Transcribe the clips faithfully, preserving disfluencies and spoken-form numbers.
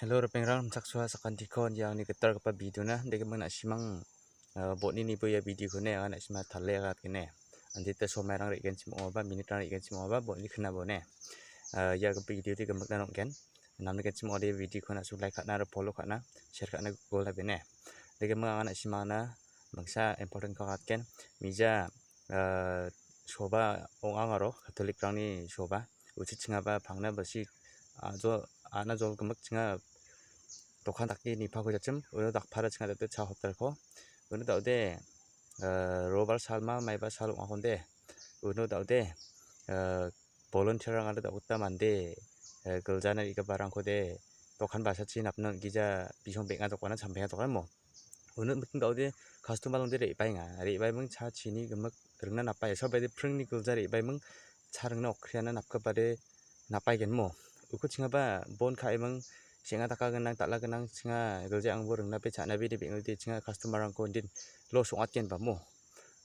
Hello, ripengrang, rimchaksoa sakantiko, ia angni gitalgipa video-na, degimang na·simang, ah, botni nibo ia video-ko ne, anga na·sima tale agatgene. Andita somairang re·genchim ong·aba, minute-rang re·genchim ong·aba, botni knabone. Ah, ia video-de gimikna nong·gen. Namnikenchim ong·ode video-ko na·su like ka·na aro follow ka·na, share ka·na gol habene. Degimang anga na·simangna bangsa important-ko agatgen. Mija, ah, soba ong·ang aro Catholic-rangni soba. Uchi chingaba pangna basi, ah, jo-, ana jol gimik chinga dokan dake nipako jachim, uno dakpara chinga date cha hotel-ko. Uno da·ode, ah, robar salma maiba sal ong·akonde. Uno da·ode, ah, volunteer-rang aro da·ode mande, ah, giljana re·giparangkode dokan basachi napna gija bisong beng·a dokana, chambenga dokana mo. Uno miting da·ode customer-rangde re·baenga. Re·baiming cha chini gimik ringna napae. Sabaide pringni gilja re·baiming cha ringna okriana napgipade napaigenmo. Uko chingaba bon ka·eming senga daka gnang, dal·a gnang chinga gilja angbo ringna be cha·na be de beng·ode chinga customer-rangko indin loss ong·atgenbamo.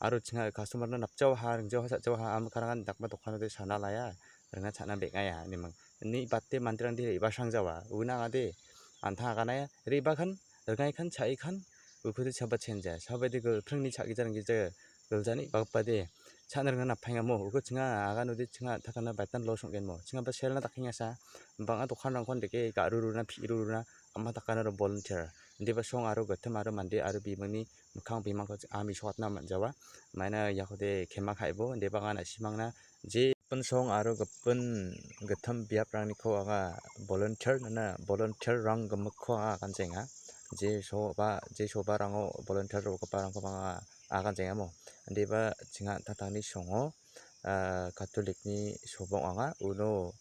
Aro chinga customer-na napjawaha, ringjawaha, cha·jawaha, amikarangan dakma dokanode sana laya, ringna cha·na beng·aia, ineming. Ni bate manderangde re·basrangjawa, una ong·ade, an·tang aganaya, re·bakan, ringaikan, cha·ikan, ukode chaba chenja, sabade gil-, pringni cha·gija ringgija giljani bagipade, cha·na ringna napangamo, uko chinga aganode chinga takana baitan loss ong·genmo, chingaba selna dakengasa, bang·a dokanrangkon deke ga·ruruna, pi·ruruna, ama dakana ro volunteer, indiba song aro gittim aro mande aro bimingni mikkang bimangko a·mi sokatna man·jawa. Maina iakode kema ka·ebo, indeba anga na·simangna je gipin song aro gipin gittim biaprangniko anga volunteer nana, volunteer-rang gimikko anga aganjenga. Je soba, je sobarango volunteer rogiparangkoba anga aganjengamo. Indiba chinga tatangni songo, ah, Catholic-ni soba ong·a. Uno,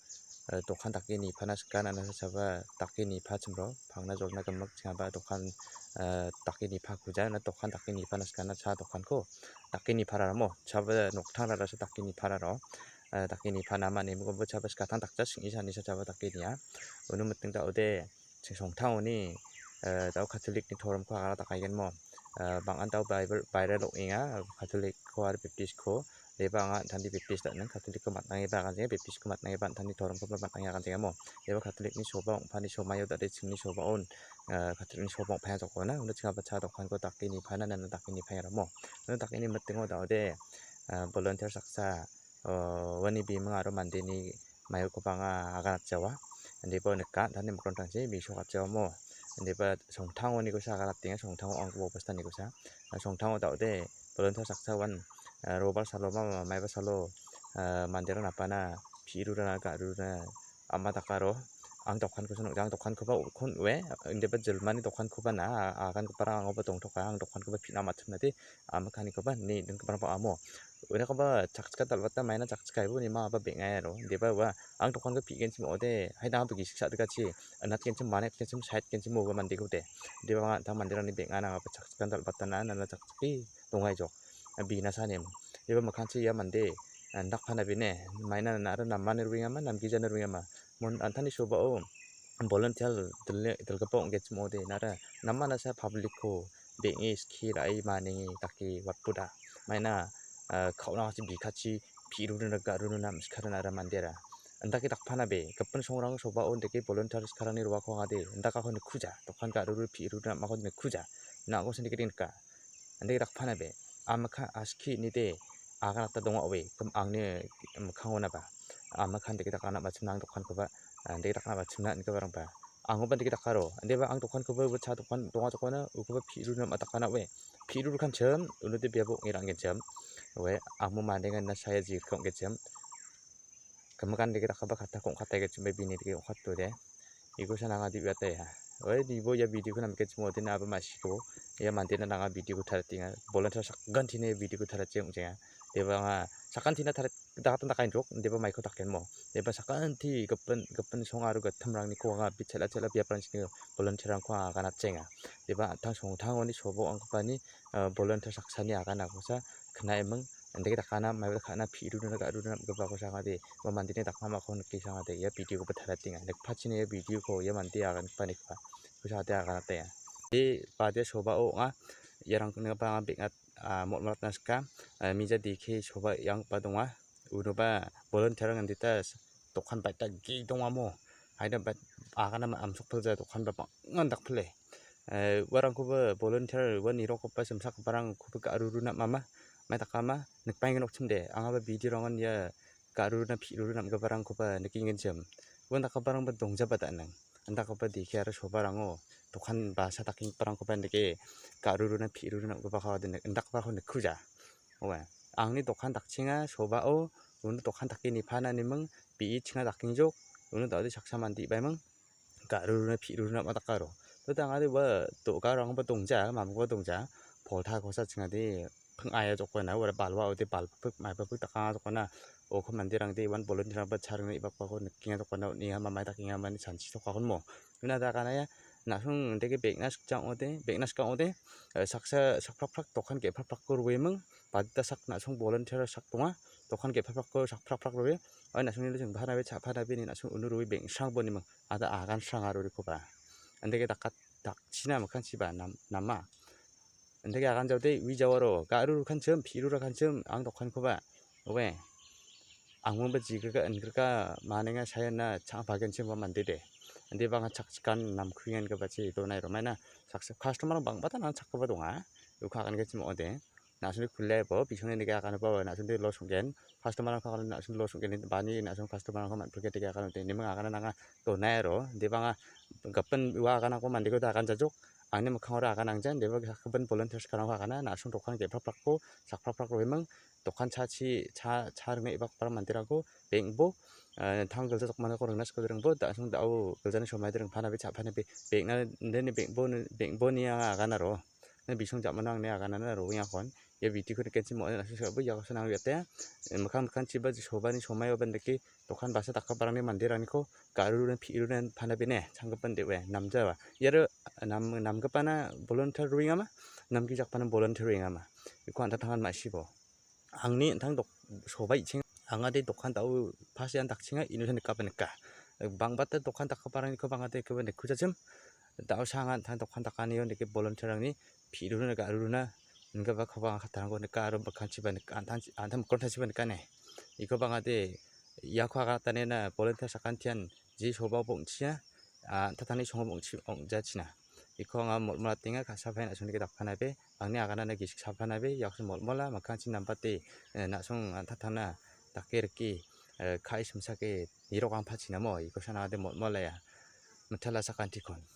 ah, dokan dake nipana sika, nana sachaba dake nipachimro. Pangna jolna gimik chingaba dokan, ah, dake nipakuja, na dokan dake nipana sika, na cha dokanko dake nipararamo. Chaba noktangrarasa dake nipararo. Ah, dake nipana mani mikobo chaba sikatang dakja sing·isa nisa chaba dake nia. Uno miting da·ode, ching songtangoni, eh, dao Catholic-ni toromko agara dakaigenmo. Eh, bang·an dao Bible, Bible ong·enga, Catholic-ko aro Baptist-ko. Deba anga an·tangni Baptist da·ning, Catholic-ko matnangeba aganjenga, Baptist-ko matnangeba an·tangni toromkoba matnange aganjengamo. Deba Catholic-ni soba ong·pani somaio dade chingni sobaon, eh, Catholic-ni soba ong·paia jokona, uno chingaba cha dokanko dake nipana, nana dake nipaia ramo. Uno dakeni mitingo da·ode, eh, volunteer saksa, o, uani biming aro mandeni maikoba anga aganatjawa. Indiba nika, an·tangni mikrontangchi bisok atjawamo. Indiba songtangonikosa aganatenga, songtango anggipa obostanikosa. Songtango da·ode volunteer saksa uan, ah, robar salo ma, ma, maiba salo, ah, manderang napana pi·rurana, ga·rurana, ama dakaro. Ang dokankosa nokjang, ang dokankoba ukon ue, indiba jilmani dokankoba na, a-, agangiparang angoba dongtoka, ang dokankoba pina matchimnade, amikanikoba ni dinggiparangba amo. Unakoba chakchika dal·bata maina chakchika ibo nima aba beng·aia ro. Deba ua ang dokanko pi·genchim ong·ode, hai nangaba gisik sa·dikachi, anatgenchim, manetgenchim, saetgenchim uba mandekode. Deba anga an·tang manderangni beng·a nangaba chakchikan dal·batana nana chakchike dongaijok. Bina sanem. Deba mikkangchi ia mande, ah, dakpana bine, maina nana aro namani ruengama, namgijani ruengama. Mon an·tangni sobao volunteer dile-, dilgipa ong·genchim ong·ode, nara namanasa public-ko beng·e skie ra·e manenge dake watboda. Maina, ah, ka·onangchi bikachi pi·rurina ga·rurina am·sikarina ara mandera. Indake dakpana be, gipin songrang sobao indake volunteer sikarangni roako ong·ade, indakako nikkuja, dokan ga·ruru pi·rurina am·ako nikkuja, na·ako sindike nika. Indake dakpana be, amaka aski nide aganata donga oe, kim angni mikkangonaba. Amaka indake dakana bachimna ang dokankoba, ah, indake dakana bachimna ingiparangba. Angoba indake dakaro, indeba ang dokankoba uba cha dokan donga jokona, ukoba pi·rurina am·a dakana oe. Pi·ruru kanchim, unode biabo ong·e ra·anggenchim. Oe, amo mandengan na saya jirka ong·genchim. Kemikan deke dakaba kattako ong·kataigachimba bini deke ong·katode. Iko sa nanga di uiataiha. Oi, nibo ia video-ko namikachim ong·ode na aba ma·siko. Ia mandena nanga video-ko tariatenga. Volunteer sakantina ia video-ko tariate ong·jaenga. Deba anga sakantina tarit-, dakatan dakainrok, deba maiko dakenmo. Deba sakanti gipin, gipin song aro gittimrangniko anga bi chel·a chel·a biaprangchiko volunteer-rangko anga aganatjaenga. Deba an·tang songtangoni sobok anggipani, eh, volunteer saksani aganakosa knaiming. Indake dakana, maiba dakana, pi·rurina, ga·rurina, am·gipakosa ong·ade, ua mandeni dakmamako nike sa ong·ade, ia video-koba tariatenga. Nikpachina ia video-ko ia mande agangipanikoba, kosa ong·ade aganatenga. De, bade sobao ong·a, iarangkoba anga beng·at-, ah, motmotna sika, ah, mija dike soba iangba donga, unoba volunteer-rang indita s-, dokan baita ge dongamo, Haida bat agana ma amsok pilja dokan ba bang·an dakpile. Eh, uarangkoba volunteer ua nirokgipa simsakgiparangkoba ga·ruru nam·ama, mai dakama, nikbaengen okchim de. Angaba video rangon ia ga·ruruna pi·ruru nam·giparangkoba nikengenchim. Uan dakgiparangba dongjaba da·nang. Indakgipa deke aro sobarango dokan basa dakenggiparangkoba nike ga·ruruna pi·ruru nam·gipako ade nik-, indakgipako nikkuja. Oe, angni dokan dakchenga sobao uno dokan dake nipananiming bi·e chinga dakengjok, uno da·ode saksa mande ibaiming ga·ruruna pi·ruru nam·a dakaro. Tode angade ua do·garangba dongja, mamgipa dongja, polta kosa chingade ping·aia jokona, uara balwa ode balpik, maipapik dakanga jokona, oko manderangde ian volunteer-rangba cha ringe ibakbako nikenga jokona, on·enga mamai dakenga mani chanchi tokakon mo. Una dakanaya, na·song deke bag-na sikjang ode, bag-na sikang ode, eh, saksa sakprakprak dokan ge·palprakko roeming, badita sak na·song volunteer sak donga, dokan ge·palprakko sakprakprak roe, oi na·songni jing bahana be cha·pana be ni na·song uno roe beng·srang boniming, ada agan srang aro rikoba. Andeke dakat, dakchina mikkangchiba nam-, nama. Andeke agan jaode ui jawaro, ga·ruru kanchim, pi·ruru kanchim, ang dokankoba. Oe. Angmingba jigrika, ingrika, manenga sayana chang pagenchim ba mande de. Ande banga chakchikan namkuengan gipachi donai romaina. Saksa customer bangbata nang chakgipa donga. Uko agan gachim ong·ode. Na·songni kulle bo, bisongni nike agan bo, na·songni loss ong·gen. Customer-rangko agan, na·songni loss ong·gen, bani na·song customer-rangko man·prike teke agan ong·de. Neming agan nanga donai aro. Debanga gipin ua aganako mandeko da agan jajok. Angni mikkangora agan angjan, deba gipin volunteer sakanrangko agana, na·song dokan ge·praprakko, sakpraprak roiming, dokan chachi, cha, cha ringe ibakpara manderangko, beng·bo, eh, tang gilja jokmanako ringna sikode ringbo, da·song da·o giljani somaide ringpana be, cha·pana be, beng·na, indeni beng·bo, beng·boni anga agan aro. Na bisong jamano angni aganana roengakon. Ia video-ko nikenchim ong·a, na·song sabo iako sonang uiate. Eh, mikkang mikkangchiba sobani somaioba dake dokan basa dakgiparangni manderangniko ga·ruruna pi·runa pana bene, changgipan de·oe, namjaba. Iaro nam-, namgipana volunteer roengama, namgijakpana volunteer roengama. Iko an·tangtangan ma·sibo. Angni an·tang dok-, soba i·cheng, angade dokan da·o pasian dakchenga, inusan nikaba nika. Bangbata dokan dakgiparangniko bangade ekoba nikkujachim. Da·o sanga an·tang dokan dakanio nike volunteer-rangni pi·runa, ga·ruruna, ingipa koba anga kattarangko nika aro mikkangchiba nika, an·tang, an·tang mikkangchiba nikane. Iko bangade iako aganataniana volunteer sakantian ji soba bongchia, a, an·tangtangni songo bongchi ong·jachina. Iko anga molmolatenga, ka·sapain na·songni dakpanabe, angni aganana gisik sapanabe, iakon molmola, mikkangchi nambate, eh, na·song an·tangtangna dake rike, eh, ka·e simsake nirok angpachinamo, iko sanagade molmolaya. Mitela sakantikon.